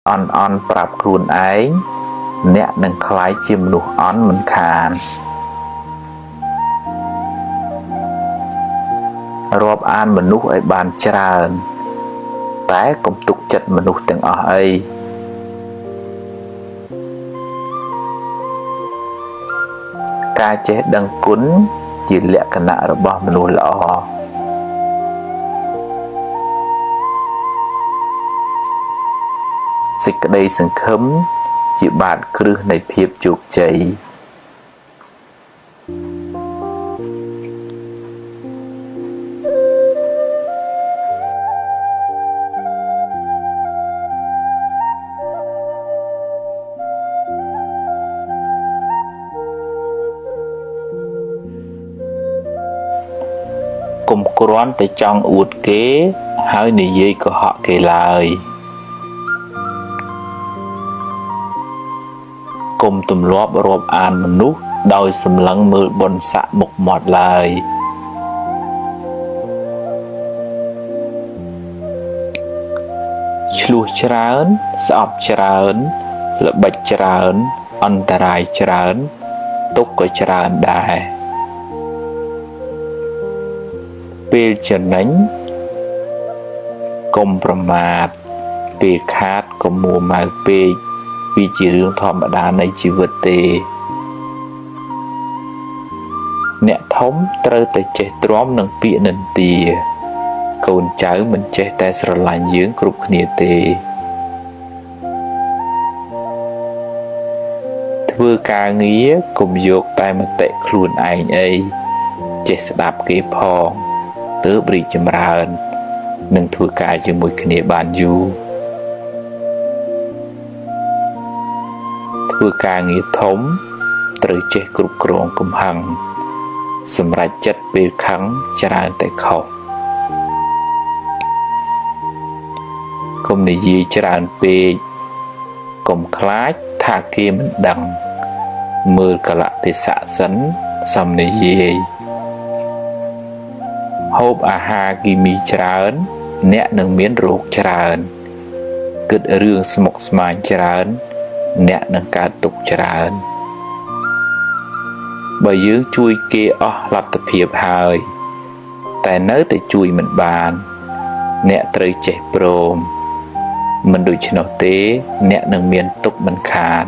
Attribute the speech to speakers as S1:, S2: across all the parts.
S1: អន់អន់ប្រាប់ខ្លួនឯងអ្នកនឹងក្លាយជាមនុស្សអន់មិនខានរាប់អានមនុស្សឲ្យបានច្រើនតែកុំទុកចិត្តមនុស្សទាំងអស់អីការចេះដឹងគុណជាលក្ខណៈរបស់មនុស្សល្អសេចក្តីសង្ឃឹមជាបាតគ្រឹះនៃភាពជោគជ័យកុំគ្រាន់តែចង់អួតគេហើយនិយាយកុហកគេឡើយកុំទម្លាប់រាប់អានមនុស្សដោយសម្លឹងមើលបុណ្យស័ក្តិមុខមាត់ឡើយឆ្លោះច្រើនស្អប់ច្រើនល្បិចច្រើនអន្តរាយច្រើនទុក្ខក៏ច្រើនដែរពេលចំណេញកុំប្រមាទពេលខាតកុំមួម៉ៅពេកវាជារឿងធម្មតានៃជីវិតទេអ្នកធំត្រូវតែចេះទ្រាំនឹងពាក្យនិន្ទាកូនចៅមិនចេះតែស្រឡាញ់យើងគ្រប់គ្នាទេធ្វើការងារកុំយកតែមតិខ្លួនឯងអីចេះស្ដាប់គេផងទើបរីកចម្រើននិងធ្វើការជាមួយគ្នាបានយូរធ្វើការងារធំត្រូវចេះគ្រប់គ្រងកំហឹងសម្រេចចិត្តពេលខឹងច្រើនតែខុសកុំនិយាយច្រើនពេកកុំខ្លាចថាគេមិនដឹងមើលកលៈទេសៈសិនសំនិយាយហូបអាហារគីមីច្រើនអ្នកនឹងមានរោគច្រើនគិតរឿងស្មុគស្មាញច្រើនអ្នកនឹងកើតទុក្ខច្រើនបើយើងជួយគេអស់លទ្ធភាពហើយតែនៅតែជួយមិនបានអ្នកត្រូវចេះព្រមមិនដូច្នោះទេអ្នកនឹងមានទុក្ខមិនខាន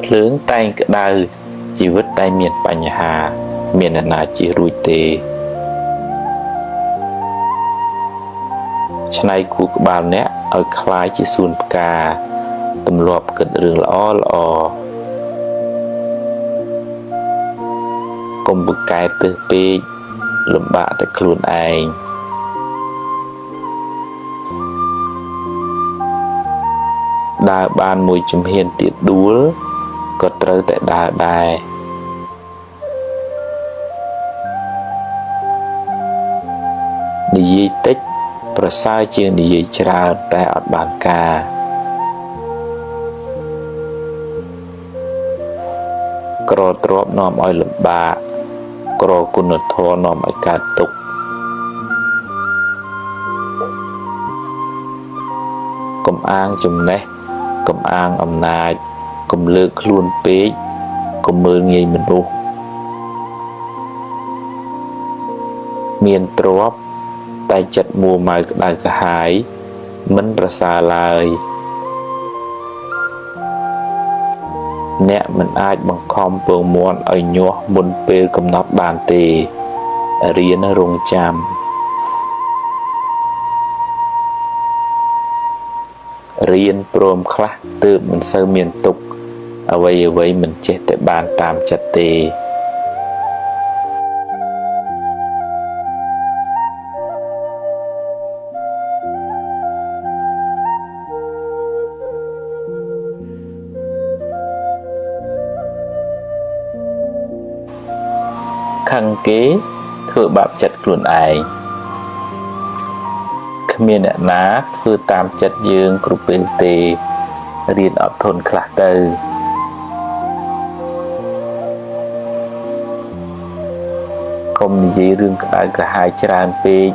S1: ភ្លើងតែងក្តៅជីវិតតែមានបញ្ហាមានអ្នកណាជៀសរួចទេឆ្នៃខួរក្បាលអ្នកឲ្យคล้ายជាសួនផ្កាទម្លាប់គិតរឿងល្អល្អកុំពូកែទើសពេកលំបាកតែខ្លួនឯងដើរបានមួយជំហានទៀតដួលក៏ត្រូវតែដើរដែរនិយាយតិចប្រសើរជាងនិយាយច្រើនតែអត់បានការក្រទ្រព្យនាំឲ្យលំបាកក្រគុណធម៌នាំឲ្យកើតទុក្ខកុំអាងចំណេះកុំអាងអំណាចកុំលើកខ្លួនពេកកុំមើលងាយមនុស្សមានទ្រព្យតែចិត្តមួម៉ៅក្តៅក្រហាយមិនប្រសើរឡើយអ្នកមិនអាចបង្ខំពងមាន់ឲ្យញាស់មុនពេលកំណត់បានទេរៀនរងចាំរៀនព្រមខ្លះទើបមិនសូវមានទុក្ខអ្វីៗមិនចេះតែបានតាមចិត្តទេខឹងគេធ្វើបាបចិត្តខ្លួនឯងគ្មានអ្នកណាធ្វើតាមចិត្តយើងគ្រប់ពេលទេ រៀនអត់ធន់ខ្លះទៅកុំនិយាយរឿងក្តៅក្រហាយច្រើនពេក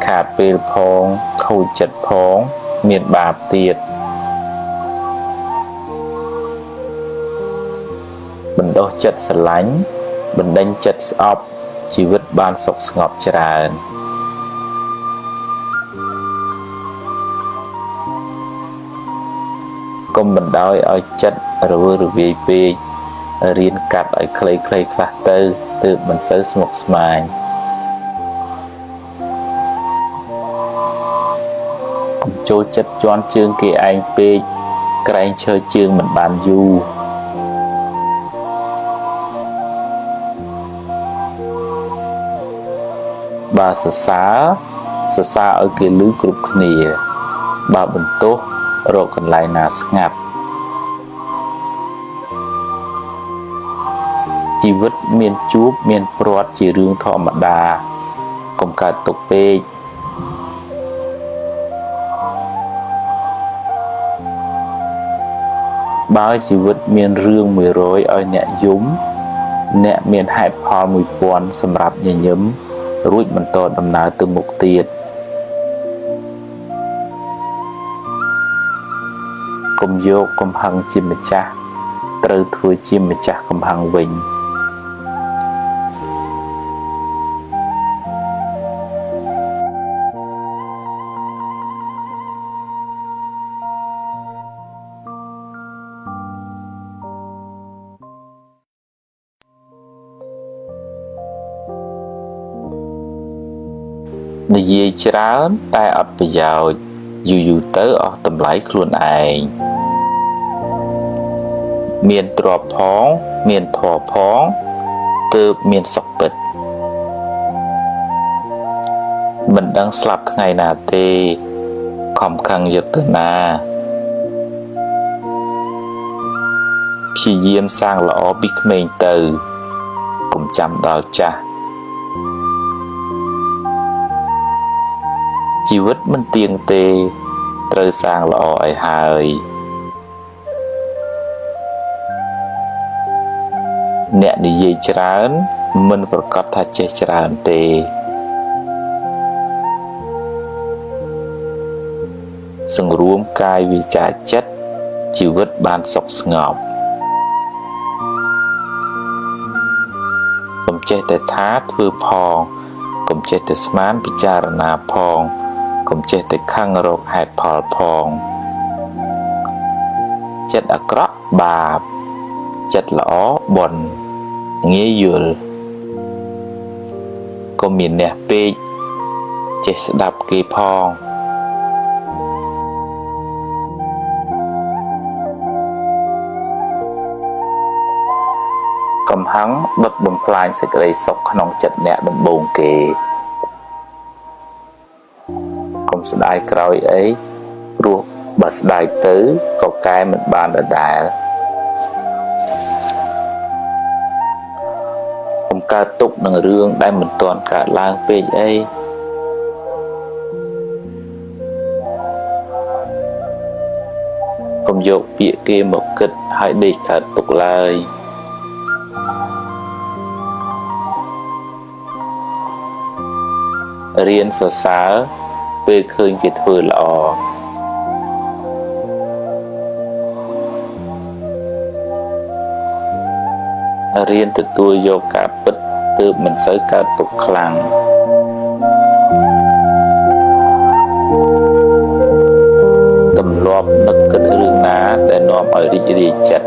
S1: ខាតពេលផងខូចចិត្តផងមានបាបទៀតបណ្ដុះចិត្តស្រឡាញ់បណ្ដេញចិត្តស្អប់ជីវិតបានសុខស្ងប់ច្រើនកុំបណ្ដោយឲ្យចិត្តរវើរវាយពេករៀនកាត់ឲ្យខ្លីៗខ្លះទៅទើបមិនសូវស្មុគស្មាញកុំចូលចិត្តជាន់ជើងគេឯងពេកក្រែងឈរជើងមិនបានយូរបើសរសើរសរសើរឲ្យគេឮគ្រប់គ្នាបើបន្ទោសរកកន្លែងណាស្ងាត់ជីវិតមានជួបមានព្រាត់ជារឿងធម្មតាកុំកើតទុកពេកបើជីវិតមានរឿង100ឲ្យអ្នកយំអ្នកមានហេតុផល1000សម្រាប់ញញឹមរួចបន្តដំណើរទៅមុខទៀតកុំយកកំហឹងជាម្ចាស់ត្រូវធ្វើជាម្ចាស់កំហឹងវិញនិយាយច្រើនតែអត់ប្រយោជន៍យូរៗទៅអស់តម្លៃខ្លួនឯងមានទ្រព្យផងមានធម៌ផងទើបមានសុខពិតមិនដឹងស្លាប់ថ្ងៃណាទេខំខឹងយកទៅណាព្យាយាមសាងល្អពីក្មេងទៅកុំចាំដល់ចាស់ជីវិតមិនទៀងទេត្រូវសាងល្អឲ្យហើយអ្នកនិយាយច្រើនមិនប្រកាសថាចេះច្រើនទេសង្រួមកាយវាចាចិត្តជីវិតបានសុខស្ងប់កុំចេះតែថាធ្វើផងកុំចេះតែស្មានពិចារណាផងកុំចេះតែខឹងរកហេតុផលផងចិត្តអាក្រក់បាបចិត្តល្អបុណ្យងាយយល់កុំមានអ្នកពេកចេះស្ដាប់គេផងកំហឹងដុតបំផ្លាញសេចក្តីសុខក្នុងចិត្តអ្នកដំបូងគេកុំស្ដាយក្រោយអីព្រោះបើស្ដាយទៅក៏កែមិនបានដដែលកុំកើតទុកនឹងរឿងដែលមិនទាន់កើតឡើងពេកអីកុំយកពាក្យគេមកគិតហើយដេកកើតទុកឡើយរៀនសរសើរពេលឃើញគេធ្វើល្អរៀនទទួលយកការពិតទើបមិនសូវកើតទុក្ខខ្លាំងទម្លាប់នឹកគិតរឿងណាដែលនាំឲ្យរីករាយចិត្ត